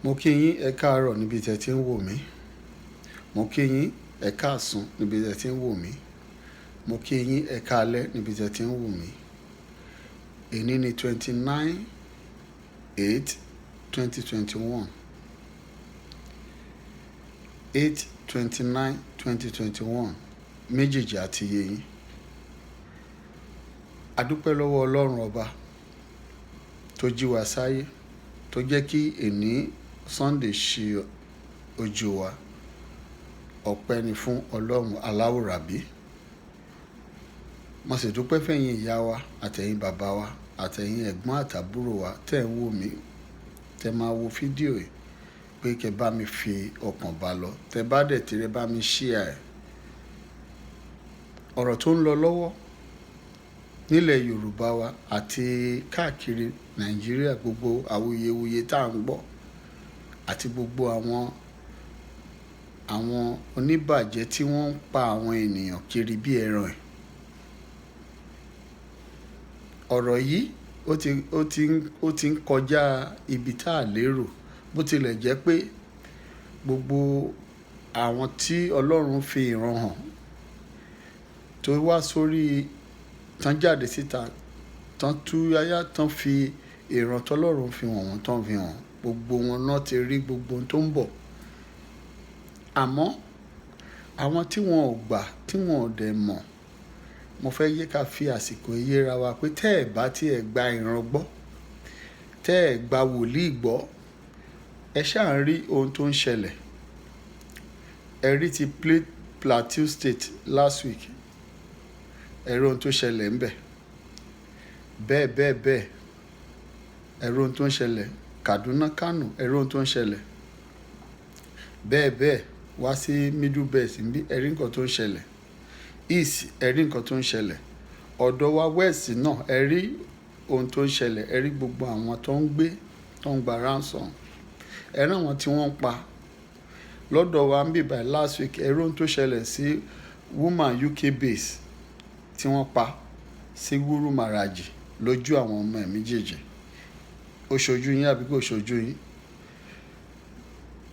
Mo kí yín, ẹ káàárọ̀ níbi tí ẹ ti ń wò mí. Mo kí yín, ẹ káàsán níbi tí ẹ ti ń wò mí. Mo kí yín, ẹ káalẹ́ níbi tí ẹ ti ń wò mí. Èní ni 29/8/2021. 8/29/2021 méjèèjì àti iye yín. A dúpẹ́ lọ́wọ́ Ọlọ́run ọba tó jí wa sáyé, tó jẹ́ kí èní Sunday ṣe ojú wa. Ọpẹ́ ni fún Ọlọ́run aláwòrábí. Mo sì dúpẹ́ fẹ́yin ìyá wa àtẹ̀yin bàbá wa àtẹ̀yin ẹ̀gbọ́n àtàbúrò wa tẹ́ ń wò mí, tẹ́ máa wo fídíò yìí pé kẹ́ bá mi fi ọkàn bá lọ, tẹ́ bá dẹ̀ tirẹ̀ bá mi share ẹ̀. Ọ̀rọ̀ tó ń lọ lọ́wọ́ nílẹ̀ Yorùbá wa àti káàkiri Nàìjíríà, gbogbo awuyewuye tá à ń gbọ́ àti gbogbo àwọn oníbàjẹ́ tí wọ́n ń pa àwọn ènìyàn kiri bí ẹran ẹ̀. Ọ̀rọ̀ yìí ó ti ń kọjá ibi tá a lérò, bó tilẹ̀ jẹ́ pé gbogbo àwọn tí Ọlọ́run fi ìran hàn tó wá sórí tán jáde síta, tán tú yáyá, tán fi ìran tọ́lọ́run fi hàn wọ́n, tán fi hàn gbogbo wọn náà ti rí gbogbo ohun tó ń bọ̀. Àmọ́ àwọn tí wọn ò gbà, tí wọn ò dẹ̀ mọ̀, mo fẹ́ yé ká fi àsìkò yéra wa pé tẹ́ ẹ̀ bá tí ẹ gba ìran gbọ́, tẹ́ ẹ̀ gba wòlíì gbọ́, ẹ ṣáà ń rí ohun tó ń ṣẹlẹ̀. Ẹ rí ti Plateau State last week, ẹ rí ohun tó ṣẹlẹ̀ ńbẹ̀. Bẹ́ẹ̀ bẹ́ẹ̀ bẹ́ẹ̀, ẹ rí ohun tó ń ṣẹlẹ̀ Kaduna, Kano, ẹ rí ohun tó ń ṣẹlẹ̀. Bẹ́ẹ̀ bẹ́ẹ̀ wá sí Middle Belt níbí, ẹ rí nǹkan tó ń ṣẹlẹ̀. East, ẹ rí nǹkan tó ń ṣẹlẹ̀. Ọ̀dọ̀ wa West náà, ẹ rí ohun tó ń ṣẹlẹ̀. Ẹ rí gbogbo àwọn tó ń gbé, tó ń gba ransom. Ẹ rí àwọn tí wọ́n ń pa lọ́dọ̀ wa níbí báyìí last week. Ẹ rí ohun tó ṣẹlẹ̀ sí woman UK base tí wọ́n pa sí Wúrú Màràjì lójú àwọn ọmọ ẹ̀ méjèèjì. Ó ṣojú yín àbí kò ṣojú yín?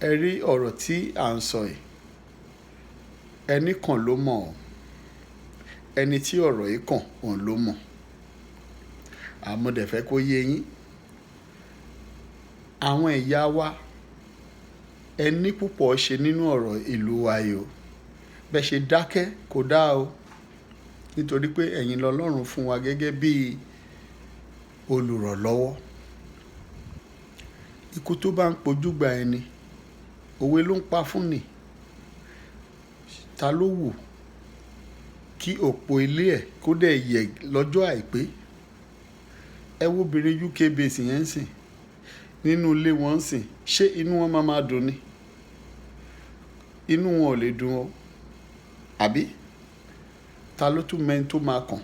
Ẹ rí ọ̀rọ̀ tí à ń sọ yìí. Ẹni kan ló mọ̀ ọ́. Ẹni tí ọ̀rọ̀ yìí kàn, òun ló mọ̀. Àmọ́ dẹ̀ fẹ́ kó yé yín. Àwọn ìyá wa, ẹ ní púpọ̀ ṣe nínú ọ̀rọ̀ ìlú wa yìí o. Bẹ́ ṣe dákẹ́ kò dáa o. Nítorí pé ẹ̀yin lọ́lọ́run fún wa gẹ́gẹ́ bí olùrànlọ́wọ́. Ikú tó bá ń pojú gba ẹni, òwe ló ń pa fún ni. Ta ló wù kí òpó ilé ẹ̀ kó dẹ̀ yẹ̀ lọ́jọ́ àìpé? Ẹ wo obìnrin UK base yẹn ń sìn. Nínú ilé wọn ń sìn. Ṣé inú wọn máa ma dùn ni? Inú wọn ò lè dùn o. Àbí? Ta ló tún mọ ẹni tó máa kàn?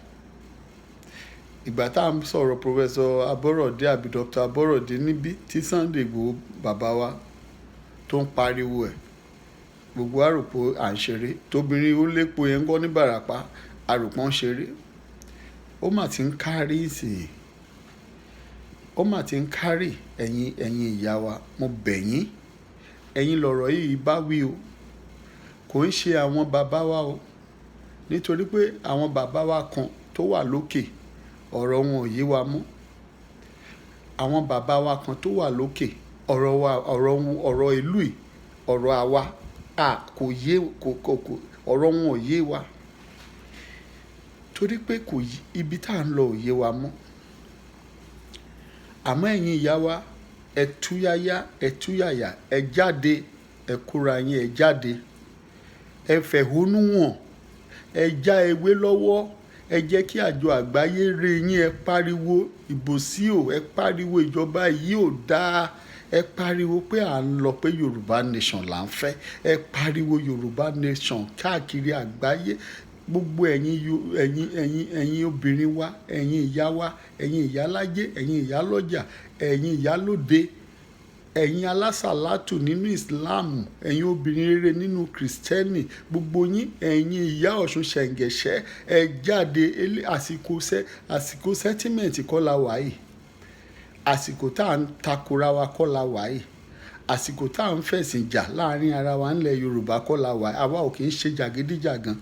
Ìgbà tá à ń sọ̀rọ̀ Professor Aborode àbí Dr. Aborode níbí tí Sunday Igboho bàbá wa tó ń pariwo ẹ̀, gbogbo wa rò pé à ń ṣeré. Tóbìnrin ó lépo yẹn ń kọ́ ní Ìbàràpá, a rò pé ó ń ṣeré. Ó mà ti ń kárí ìsìn. Ó mà ti ń kárí. Ẹ̀yin ìyá wa, mo bẹ̀ yín. Ẹ̀yin lọ̀rọ̀ yìí bá wí o. Kò ń ṣe àwọn bàbá wa o. Nítorí pé àwọn bàbá wa kan tó wà lókè, ọ̀rọ̀ wọn ò yé wa mọ́. Àwọn bàbá wa kan tó wà lókè, ọ̀rọ̀ wa, ọ̀rọ̀ wọn, ọ̀rọ̀ ìlú yìí, ọ̀rọ̀ àwa, a kò yé, kò, kò, kò, ọ̀rọ̀ wọn ò yé wa. Torí pé kò yí, ibi tá à ń lọ ò yé wa mọ́. Àmọ́ ẹ̀yin ìyá wa, ẹ tú yáyá, ẹ tú yàyà, ẹ jáde, ẹ kóra yín, ẹ jáde. Ẹ fẹ̀hónú hàn, ẹ já ewé lọ́wọ́, ẹ jẹ́ kí àjọ àgbáyé rí yín, ẹ pariwo ìbòsí o, ẹ pariwo ìjọba yìí ò dáa, ẹ pariwo pé à ń lọ pé Yorùbá nation là ń fẹ́, ẹ pariwo Yorùbá nation káàkiri àgbáyé. Gbogbo ẹ̀yin obìnrin wa, ẹ̀yin ìyá wa, ẹ̀yin ìyálájé, ẹ̀yin ìyálọ́jà, ẹ̀yin ìyálóde, ẹ̀yin alásàlátù nínú Ìsìláàmù, ẹ̀yin obìnrin rere nínú Krìstẹ́nì, gbogbo yín, ẹ̀yin ìyá Ọ̀ṣun ṣẹ̀ǹgẹ̀ṣẹ́, ẹ jáde. Àsìkò sentiment kọ́ la wà yìí. Àsìkò tá à ń takora wa kọ́ la wà yìí. Àsìkò tá à ń fẹ̀sìn jà láàrin ara wa ńlẹ̀ Yorùbá kọ́ la wà. Àwa ò kì í ṣe jàgídíjàgan.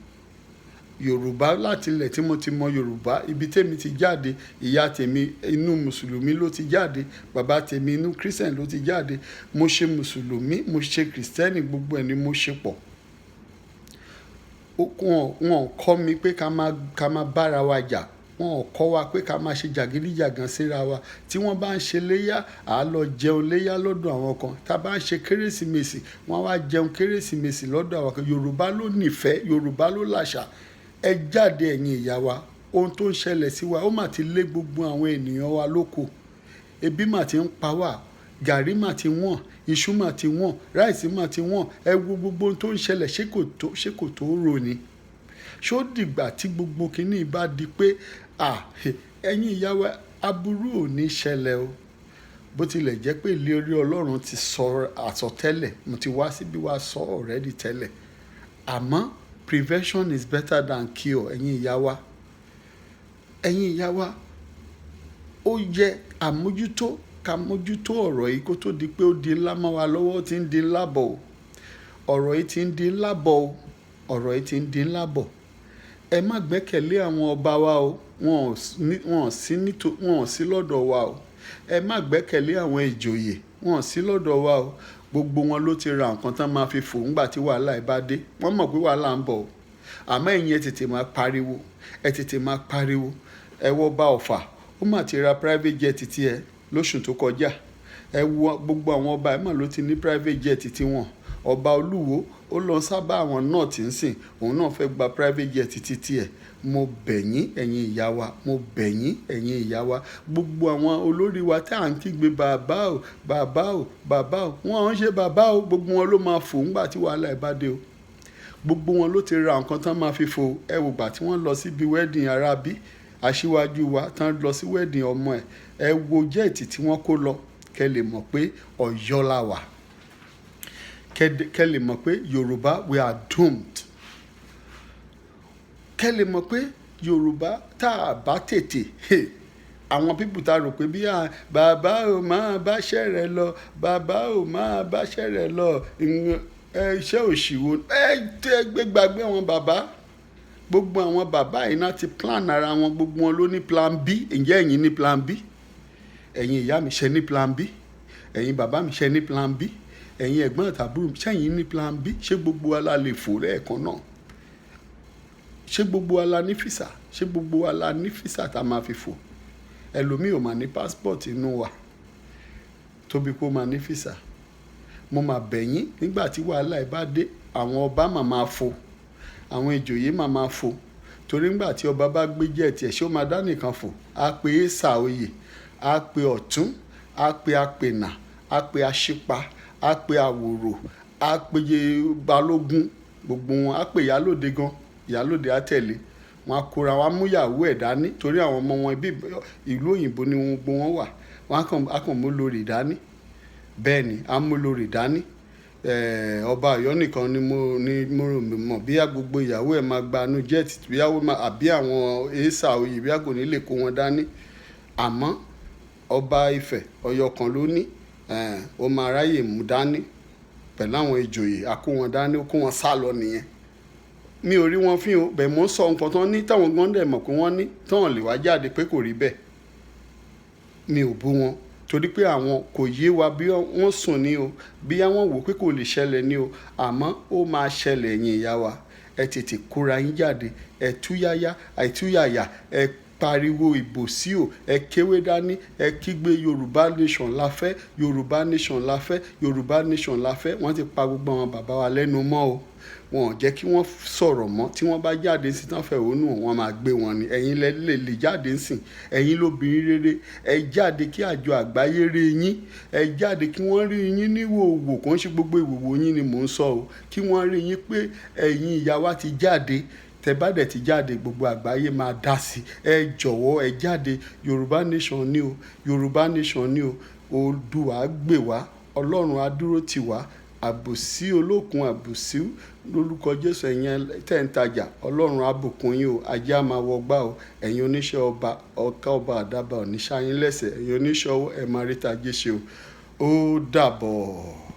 Yorùbá, láti ilẹ̀ tí mo ti mọ Yorùbá, ibi tèmi ti jáde, ìyá tèmi inú Mùsùlùmí ló ti jáde, bàbá tèmi inú Christian ló ti jáde. Mo ṣe Mùsùlùmí, mo ṣe Kristẹni, gbogbo ẹ̀ ni mo ṣe pọ̀. Wọn kọ́ mi pé ká máa bára wa jà. Wọn ò kọ́ wa pé ká máa ṣe jàgídíjàgan síra wa. Tí wọ́n bá ń ṣe léyà, à á lọ jẹun léyà lọ́dọ̀ àwọn kan. Tá a bá ń ṣe Kérésìmesì, wọ́n wá jẹun Kérésìmesì lọ́dọ̀ àwọn kan. Yorùbá ló nífẹ̀ẹ́, Yorùbá ló làṣà. Ẹ jáde, ẹ̀yin ìyá wa. Ohun tó ń ṣẹlẹ̀ sí wa, ó mà ti lé gbogbo àwọn ènìyàn wa lóko. Ebi mà ti ń pa wá, gàrí mà ti wọ́n, iṣu mà ti wọ́n, rice mà ti wọ́n. Ẹ wo gbogbo ohun tó ń ṣẹlẹ̀, ṣé kò tó rò ni? Ṣó dìgbà tí gbogbo kinní bá di pé à, ẹ̀yin ìyá wa, aburú ò ní ṣẹlẹ̀ o. Bó tilẹ̀ jẹ́ pé ìlérí Ọlọ́run ti sọ àsọtẹ́lẹ̀, mo ti wá síbí wá sọ already tẹ́lẹ̀. Àmọ́ prevention is better than cure. Ẹ̀yin ìyá wa, ẹ̀yin ìyá wa, ó yẹ àmójútó, ká mójútó ọ̀rọ̀ yìí kó tó di pé ó di ńlá mọ́ wa lọ́wọ́. Ó ti ń di ńlá bọ̀ o. Ọ̀rọ̀ yìí ti ń di ńlá bọ̀ o. Ọ̀rọ̀ yìí ti ń di ńlá bọ̀. Ẹ má gbẹ́kẹ̀lé àwọn ọba wa o. Wọn ò sí lọ́dọ̀ wa o. Ẹ má gbẹ́kẹ̀lé àwọn ìjòyè. Wọn ò sí lọ́dọ̀ wa o. Gbogbo wọn ló ti ra nǹkan tán máa fi fò ńgbà tí wàhálà ẹ bá dé. Wọ́n mọ̀ pé wàhálà ń bọ̀ o. Àmọ́ ẹ̀yin, ẹ tètè máa pariwo, ẹ tètè máa pariwo. Ẹ wọ bá Ọ̀fà, ó mà ti ra private jet tiẹ̀ lóṣù tó kọjá. Ẹ wo gbogbo àwọn ọba ẹ̀ mà ló ti ní private jet tiwọn. Ọba Olúwo, ó lọ sábà àwọn náà tí ń sìn, òun náà fẹ́ gba private jet títí ẹ̀. Mo bẹ̀ yín, ẹ̀yin ìyá wa. Mo bẹ̀ yín, ẹ̀yin ìyá wa. Gbogbo àwọn olórí wa tá à ń kígbe, "Bàbá o, bàbá o, bàbá o," wọ́n ń ṣe bàbá o. Gbogbo wọn ló máa fò ńgbà tí wàhálà ẹ̀ bá dé o. Gbogbo wọn ló ti ra nǹkan tán máa fi fò. Ẹ wò gbà tí wọ́n lọ síbi wedding arábí aṣíwájú wa, tán lọ sí wedding ọmọ ẹ̀, ẹ wo jet tí wọ́n kó lọ, kẹ́ lè mọ̀ pé Ọ̀yọ́ la wà, kẹ́ lè mọ̀ pé Yorùbá, we are doomed, kẹ́ lè mọ̀ pé Yorùbá, tá a bá tètè, àwọn people tá a rò pé bí bàbá ò máa báṣẹ́ rẹ̀ lọ, bàbá ò máa báṣẹ́ rẹ̀ lọ, iṣẹ́ òṣìwò ẹ gbé gbàgbé àwọn bàbá. Gbogbo àwọn bàbá yìí náà ti plan ara wọn. Gbogbo wọn ló ní plan B. Ǹjẹ́ ẹ̀yin ní plan B? Ẹ̀yin ìyá mi, ṣe ní plan B? Ẹ̀yin bàbá mi, ṣe ní plan B? Ẹ̀yin ẹ̀gbọ́n àtàbúrò, ṣẹ́yìn ní plan B? Ṣé gbogbo wa la lè fò lẹ́ẹ̀kan náà? Ṣé gbogbo wa la ní visa? Ṣé gbogbo wa la ní visa tá a máa fi fò? Ẹlòmíì ò máa ní passport inú wa tóbi kó máa ní visa. Mo máa bẹ̀ yín, nígbà tí wàhálà ẹ bá dé, àwọn ọba máa máa fò, àwọn ìjòyè máa máa fò, torí nígbà tí ọba bá gbé jet ẹ̀, ṣé ó máa dá nìkan fò? Á pe èsà oyè, á pe ọ̀tún, á pe apènà, á pe aṣípa, á pe àwòrò, á pe balógun, gbogbo wọn, á pe ìyálòde gan. Ìyálòde á tẹ̀lé wọn, á kóra wọn, á mú ìyàwó ẹ̀ dání, torí àwọn ọmọ wọn ibi ìlú òyìnbó ni gbogbo wọn wà. Wọn á kàn mú lórí dání. Bẹ́ẹ̀ ni, á mú lórí dání. Ọba Ọ̀yọ́ nìkan ni mo mọ̀ bí gbogbo ìyàwó ẹ̀ máa gba inú jet, bí àbí àwọn èsà oyè, bí a kò ní lè kó wọn dání. Àmọ́ ọba Ifẹ̀ ọyọ kan ló ní, ó máa ráyè mú dání pẹ̀lú àwọn ìjòyè, a kó wọn dání, ó kó wọn sá lọ nìyẹn. Mi ò rí wọn fín o. Bẹ́ẹ̀ mo ń sọ nǹkan tán ní, táwọn gan dẹ̀ mọ̀ pé wọ́n ní, táwọn lè wá jáde pé kò rí bẹ́ẹ̀. Mi ò bú wọn, torí pé àwọn kò yé wa bí wọ́n sùn ní o, bí wọ́n wò pé kò lè ṣẹlẹ̀ ní o. Àmọ́ ó máa ṣẹlẹ̀. Ẹ̀yin ìyá wa, ẹ tètè kóra yín jáde, ẹ túyáyá, ẹ túyàyà, ẹ pariwo ìbò sí o. Ẹ kéwé dání, ẹ kígbe, "Yorùbá nation la fẹ́, Yorùbá nation la fẹ́, Yorùbá nation la fẹ́." Wọ́n ti pa gbogbo àwọn bàbá wa lẹ́nu mọ́ o. Wọn ò jẹ́ kí wọ́n sọ̀rọ̀ mọ́. Tí wọ́n bá jáde sí tán fẹ̀hónú, wọn máa gbé wọn ni. Ẹ̀yin lẹ lè jáde sìn, ẹ̀yin lóbìnrin rere, ẹ jáde kí àjọ àgbáyé rí yín. Ẹ jáde kí wọ́n rí yín níwòwò. Kò ń ṣe gbogbo ìwòwò yín ni mò ń sọ o. Kí wọ́n rí yín pé ẹ̀yin ìyá wa ti jáde. Tẹ bá dẹ̀ ti jáde, gbogbo àgbáyé máa dá sí. Ẹ jọ̀wọ́, ẹ jáde. Yorùbá nation ni o, Yorùbá nation ni o. Oòduà gbè wá, Ọlọ́run á dúró tì wá. Àbòsí olókun, àbòsí lórúkọ Jésù. Ẹ̀yin tẹ́ ń tajà, Ọlọ́run á bùkún yín o. Ajé á máa wọgbá o. Ẹ̀yin oníṣẹ́ ọba, ọ̀ká ọba àdàbà oníṣẹ́ yín lẹ́sẹ̀. Ẹ̀yin oníṣẹ́ ọwọ́, ẹ̀ máa rí tajé ṣe o. Ó dàbọ̀.